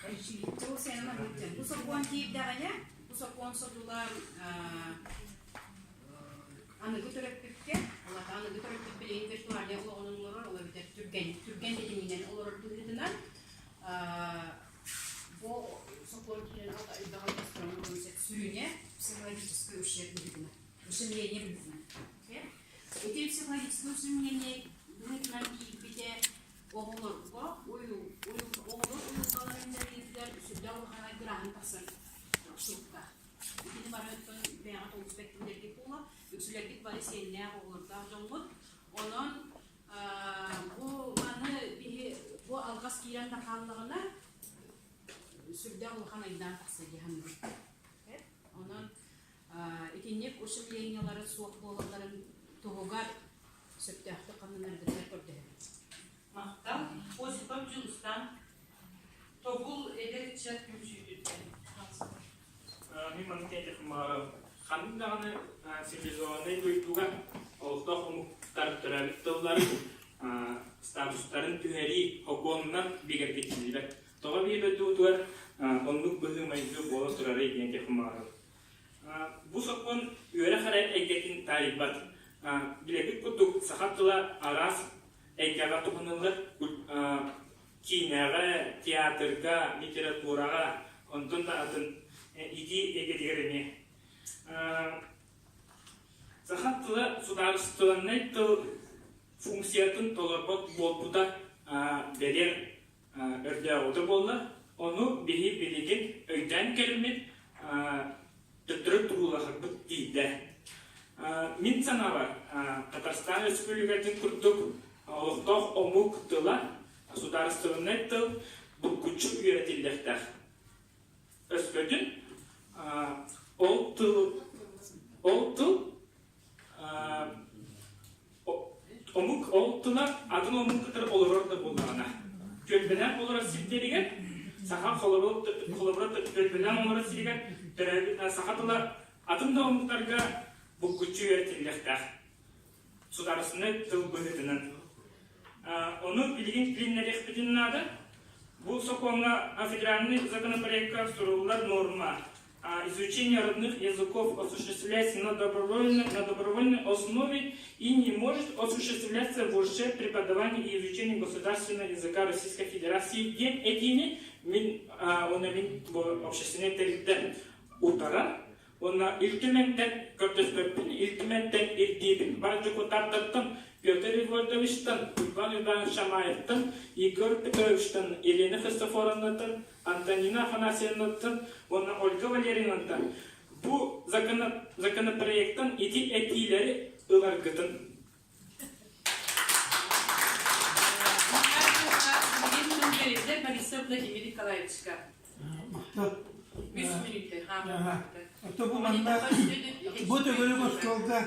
Ол сэнэн аһыытын. Бу сокуон киирдэҕинэ, бу сокуон содула аныгы төрөппүккэ, улахан аныгы төрөппүт билигин виртуальнай олоҕунан олорор, ол эбэтэр түргэн, түргэн тэтиминэн олорор быһыытынан бу сокуон киирэн элбэх албастарын оҥоруон сөп. Сүрүнэ психологическай ущерб быһыытынан, ущемление быһыытынан. Ити психологическай ущемление быһыытынан киирбитэ оҕолорго оҕолор уйулҕаларын дьайыытыгар сүрдээх улахан айгырааһын тахсар суруктаах. Итини бары оттон бэйэҕит олус бэрт буола, үксүлэргит бары сиэннээх оҕолордоох дьоҥҥут. Онон бу маны биһи бу алҕас киирэн да хааллаҕына сүрдээх улахан айдаан тахса дии саныыбын. Онон итинник ущемлениелары суох буолалларын туһугар сөптөөхтүк хамнанаргытыгар көрдөһөбүт. Махтал. Осипов Дьулустан Тобул эдэр ыччат түмсүүтүттэн. Мин маннык этиэхпин баҕарабын. Ханнык даҕаны цивилизованнай дойдуга олохтоох омуктар төрөөбүт тылларын статустарын түһэрии сокуонунан бигэргэтиллибэт. Тоҕо биир дойдубутугар оннук быһыы-майгы буола турарый диэн этиэхпин баҕарабын. Бу сокуон үөрэх эрэ эйгэтин таарыйбат. Билэрбит курдук, саха тыла араас эйгэҕэ туһаныллар. Киинэҕэ, театрга, литератураҕа, онтон да атын итии эйгэтигэр эмиэ. Саха тыла судаарыстыбаннай тыл функциятын толорбот буолбута бэлиэр өрдөөҕүтэ буолла. Ону биһи билигин өйдөөн кэлиммит, төттөрү туруулаһарбыт тиийдэ. Мин санаабар, Татарстан Республикатын курдук олохтоох омук тыла, судаарыстыбаннай тыл булгуччу үөрэтиллиэхтээх. Өскөтүн ол тыл ол тыл Омук ол тыла атын омук кытары олорор да буоллаҕына, түөлбэлээн олорор сирдэригэр, саха холобура түөлбэлээн олорор сиригэр төрөөбүт саха тыла атын да омуктарга булгуччу үөрэтиллиэхтээх. Судаарыстыбаннай тыл быһыытынан. Ону билигин билиннэриэхпитин наада. Бу сокуоҥҥа федеральный законопроекка суруллар норма Изучение родных языков осуществляется на добровольной, на добровольной основе и не может осуществляться в ущерб преподаванию и изучению государственного языка Российской Федерации диэн этиини мин уонна мин бу общественнай тэрилтэ утарар уонна Ил Түмэнтэн көрдөспөппүн, Ил Түмэнтэн ирдиибин бар дьокутааттартан Петр Егоровичтан, Иван Иванович Шамаевтан, Егор Петровичтан, Елена Христофоровнаттан, Антонина Афанасьевнаттан уонна Ольга Валерьевнаттан бу законопроектан ити этиилэри ыларгытын. Борисов Владимир Николаевичка. Үс мүнүүтэ Бу манна бу төгүрүк остуолга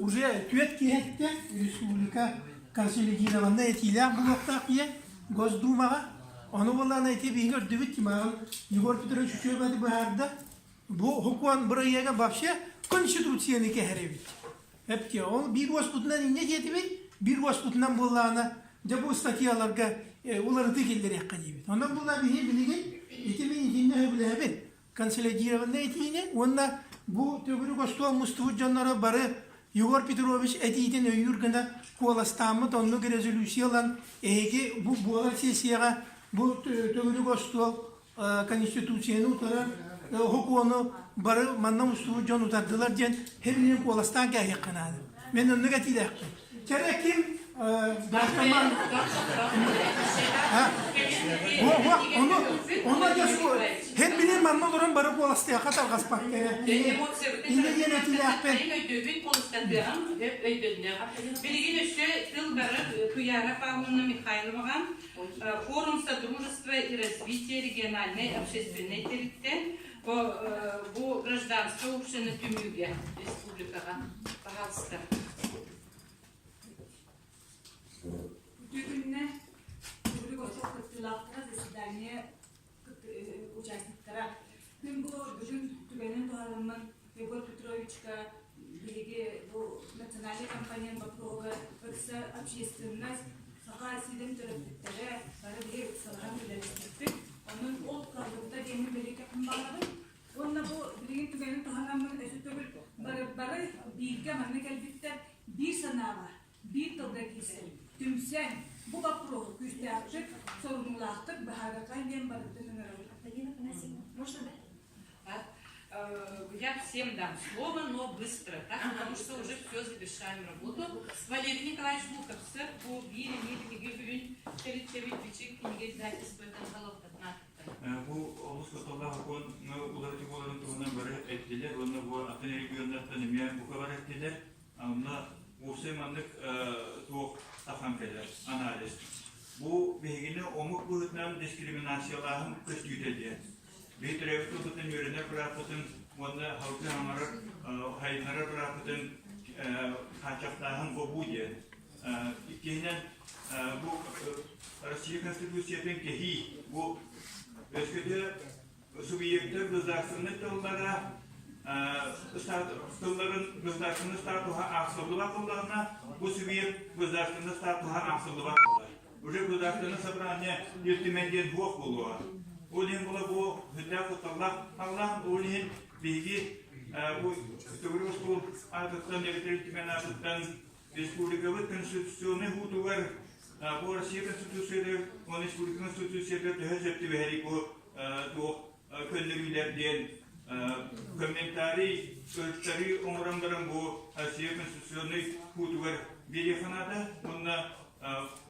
уже түөрт киһиттэн республика консолидированнай этиилээх буолуохтаах диэн Госдумаҕа ону буоллаҕына ити биһиги көрдүбүт Тимаҕын Егор Петрович үчүгэй быһаарда бу сокуон бырайыага вообще конституцияны кэһэр эбит эптиэ ол биир уоспутунан инньэ диэтибит биир уоспутунан буоллаҕына дьэ бу статьяларга уларытыы киллэриэххэ диибит онон буолла биһи билигин ити мин итиннэ сөбүлэһэбин консолидированнай этиини уонна бу төгүрүк остуол мустубут дьонноро бары Егор Петрович этиитин өйүүр гына куоластааммыт оннук резолюция ылан эһиги бу буолар сессияҕа бу төгүрүк остуол Конституцияны утарар сокуону бары манна мустубут дьон утардылар диэн хебилин куоластаан кээһиэххэ наада. Мен оннук этиилээхпин. Чэрэ ким Ону ону Һэн билин манна олорон бары куоластыахха тарҕаспакка иннэ диэн этиилээхпин. Өйдөбүн куоластатыаҕым өйдөннө. Билигин өссө тыл бары Туяра Павловна Михайловаҕа Форум Содружества и развития региональной общественной тэрилтэ бу гражданскай общины түмүүгэ республикаҕа. Пожалуйста. Үтүө күннэ Төгүрүк остуол кыттыылаахтара заседание участниктара. Күн бу бүгүн түгэнин туһанаммын Егор Петровичка биһиги бу национальнай компонент боппуруоһугар ыкса общественность, Саха сирин төрөппүттэрэ бары биһи ыксалаһан үлэлэспиппит. Онон ол бииргэ манна кэлбиттэр биир санааҕа, биир тылга киирсэн, түмсэн, бу боппуруоһу күүстээхтик, сорунуулаахтык быһаарыахха диэн барытын ыҥырабыт. Можно, да? Я всем дам слово, но быстро, так, потому что уже все, завершаем работу. Валерий Николаевич Луковцев, бу биир эмиэ биһиги бүгүн тэрилтэбит Бичик кинигэ издательствотын салалтатынан. Бу олус кутталлаах сокуон уларытыы буоларын туһунан бары эттилэр уонна бу атын регионнартан эмиэ бука бар эттилэр. Онно уопсай маннык туох тахан кэлэр анализ. Бу биһигини омук быһыытынан дискриминациялааһын көстүүтэ диэн. Биһи төрөөбүт тылбытын үөрэнэр бырааппытын уонна халгы хаҥарар хайыннарар бырааппытын хааччахтааһын бобуу диэн. Иккиһинэн, бу Россия Конституциятын кэһии, бу өскөтө субъектар государственнай тыллара тылларын государственный статуһа аахсыллыбат буоллаҕына, бу субъект государственный статуһа аахсыллыбат буолар. Уже государственное собрание Ил Түмэн диэн буох буолуоҕа. Ол иһин була бу сүрдээх кутталлаах халлаан, ол иһин биһиги бу төгүрүк остуол аатыттан, эбэтэр Ил Түмэн аатыттан республикабыт конституционнай уутугар бу Россия Конституциятыгар уонна республика Конституциятыгар төһө сөп түбэһэрий бу туох көннөрүүлэр диэн комментарий ыттарыы оҥорон баран бу Россия Конституционнай уутугар биэриэххэ наада уонна.